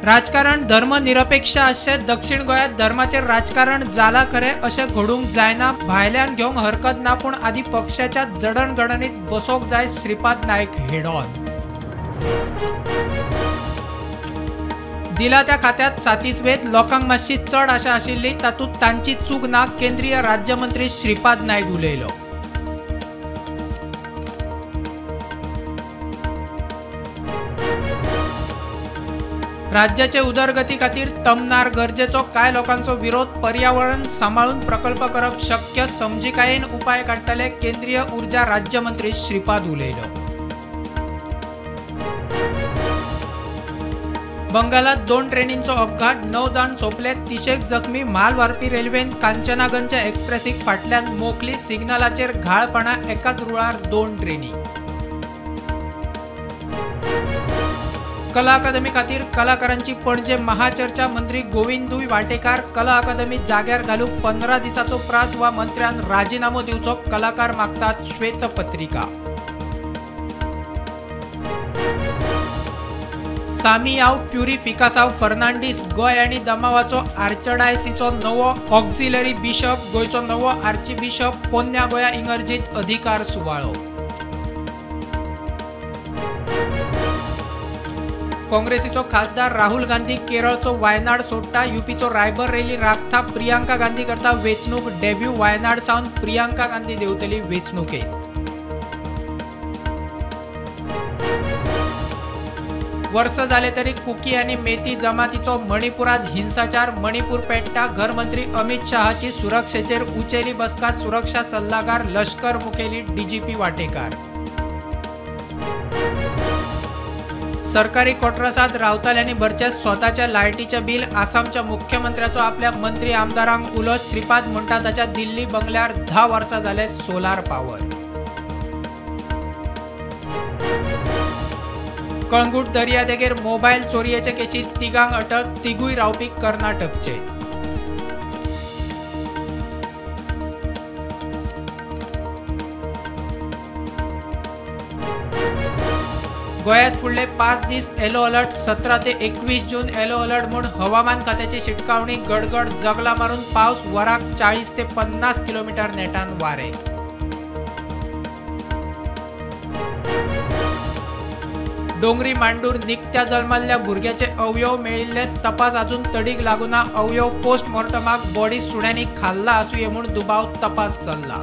राजकारण धर्मनिरपेक्ष आसचें, दक्षिण गोंयांत धर्माचेर राजकारण जाला खरें, अशें घडूंक जायना, भायल्यान घेवंक हरकत ना, पूण आदी पक्षाच्या जडणघडणीत बसोवंक जाय, श्रीपाद नायक हेडॉन। दिला त्या खात्यात सातीसवेद लोकांक मातशी चड आशा आशिल्ली, तातूंत तांची चूक ना, केंद्रीय राज्यमंत्री श्रीपाद नायक उलयलो। राज्याचे उदरगती खातीर तमनार गरजेचो, कांय लोकांचो विरोध, पर्यावरण सांबाळून प्रकल्प करप शक्य, समजिकायेन उपाय काडटले, केंद्रीय ऊर्जा राज्यमंत्री श्रीपाद उलयलो। बंगालात 2 ट्रेनींचो अपघात, 9 जाण सोंपले, 30 जखमी, म्हाल व्हरपी रेल्वेन कांचनागंज एक्सप्रेसीक फाटल्यान मोखली, सिग्नलाचेर घाळपणा, एकाच रुळार 2 ट्रेनी। कला अकादमी खातीर कलाकारांची पणजे महाचर्चा, मंत्री गोविंदूय वाटेकार, कला अकादमी जाग्यार घालूंक 15 दिसाचो प्रास वा मंत्र्यान राजिनामो दिवचो, कलाकार मागतात श्वेतपत्रिका। सामियाव प्युरिफिकासाव फर्नांडीस गोंय आनी दमावाचो आर्चडायसीचो नवो ऑक्झिलरी बिशप, गोंयचो नवो आर्ची बिशप, पोन्न्या गोंया इंगर्जीत अधिकार सुवाळो। काँग्रेसीचो खासदार राहुल गांधी केरळचो वायनाड सोडटा, युपीचो रायबरेली राखता, प्रियांका गांधी करता वेंचणूक डेब्यू, वायनाड सावन प्रियांका गांधी देंवतली वेंचणुकेंत। वर्स जाले तरी कुकी आनी मेती जमातीचो मणिपुरात हिंसाचार, मणिपूर पेट्टा, घरमंत्री अमित शहाची सुरक्षेचेर उचेली बसका, सुरक्षा सल्लागार लश्कर मुखेली डीजीपी वाटेकार। सरकारी क्वॉर्टर्सांत रावताल्यांनी भरचें स्वताच्या लायटीचें बिल, आसामच्या मुख्यमंत्र्याचो आपल्या मंत्री आमदारांक उलो, श्रीपाद म्हणटा ताच्या दिल्ली बंगल्यार 10 वर्सां जाले सोलार पावर। कळंगूट दर्यादेगेर मोबायल चोरयेचे केशींत 3 अटक, 3 रावपी कर्नाटकचे। गोंयांत फुडले 5 दीस येलो अलर्ट, 17 ते 21 जून येलो अलर्ट म्हूण हवामान खात्याची शिटकावणी, गडगड जगला मारून पावस, वराक 40 ते 50 किलोमीटर नेटान वारें। डोंगरी मांडूर निकत्या जल्मल्ल्या भुरग्याचे अवयव मेळिल्ले, तपास अजून तडीक लागूना, अवयव पोस्टमॉर्टमाक, बॉडी सुण्यांनी खाल्ला आसुये म्हूण दुबाव, तपास चल्ला।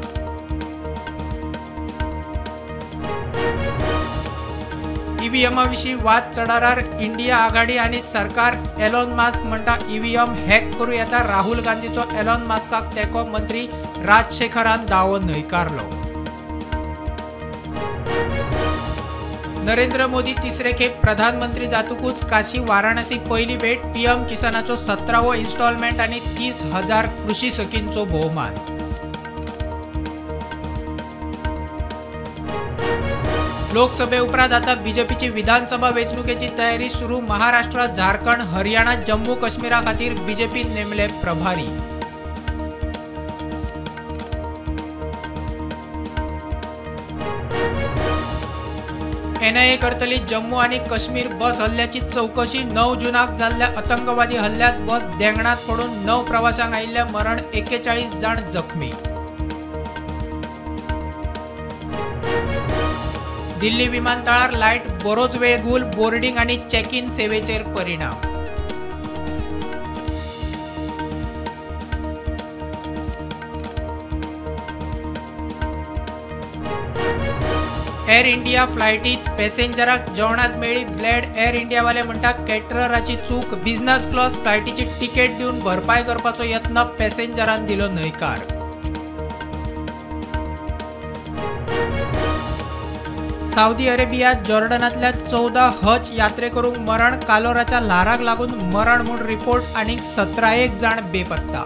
ईव्हीएमा विशीं वाद चडारार इंडिया आघाडी आनी सरकार, एलॉन मास्क म्हणटा ईव्हीएम हॅक करूं येता, राहुल गांधीचो एलॉन मास्काक तेंको, मंत्री राजशेखरान दावो न्हयकारलो। नरेंद्र मोदी तिसरे खेप प्रधानमंत्री जातकूच काशी वाराणसी पयली भेट, पीएम किसानाचो 17वो इन्स्टॉलमेंट आनी 30,000 कृषी सखींचो भोवमान। लोकसभे उपरांत आता बीजेपीची विधानसभा वेंचणुकेची तयारी सुरू, महाराष्ट्र, झारखंड, हरियाणा, जम्मू काश्मीरा खातीर बीजेपीन नेमले प्रभारी। एनआयए करतली जम्मू आनी काश्मीर बस हल्ल्याची चवकशी, 9 जूनाक जाल्ल्या आतंकवादी हल्ल्यात बस देंगणात पडून 9 प्रवाशांक आयिल्लें मरण, 41 जाण जखमी। दिल्ली विमानतळार लायट बरोच वेळ गुल, बोर्डिंग आनी चॅक इन सेवेचेर परिणाम। एअर इंडिया फ्लायटीत पॅसेंजराक जेवणात मेळ्ळी ब्लेड, एअर इंडियावाले म्हणटात कॅटरराची चूक, बिझनस क्लास फ्लायटीची तिकेट दिवन भरपाय करपाचो यत्न, पॅसेंजरान दिलो न्हयकार। सावदी अरेबिया जॉर्डनांतल्या 14 हज यात्रेकरूंक मरण, कालोराच्या ल्हाराक लागून मरण म्हूण रिपोर्ट, आनी 17 जाण बेपत्ता।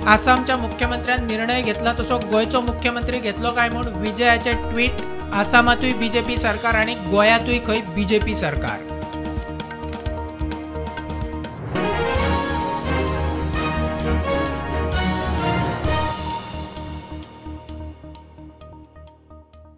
आसामच्या मुख्यमंत्र्यान निर्णय घेतला तसो गोंयचो मुख्यमंत्री घेतलो काय म्हूण विजयाचे ट्वीट, आसामांतूय बीजेपी सरकार आनी गोंयांतूय खंय बीजेपी सरकार।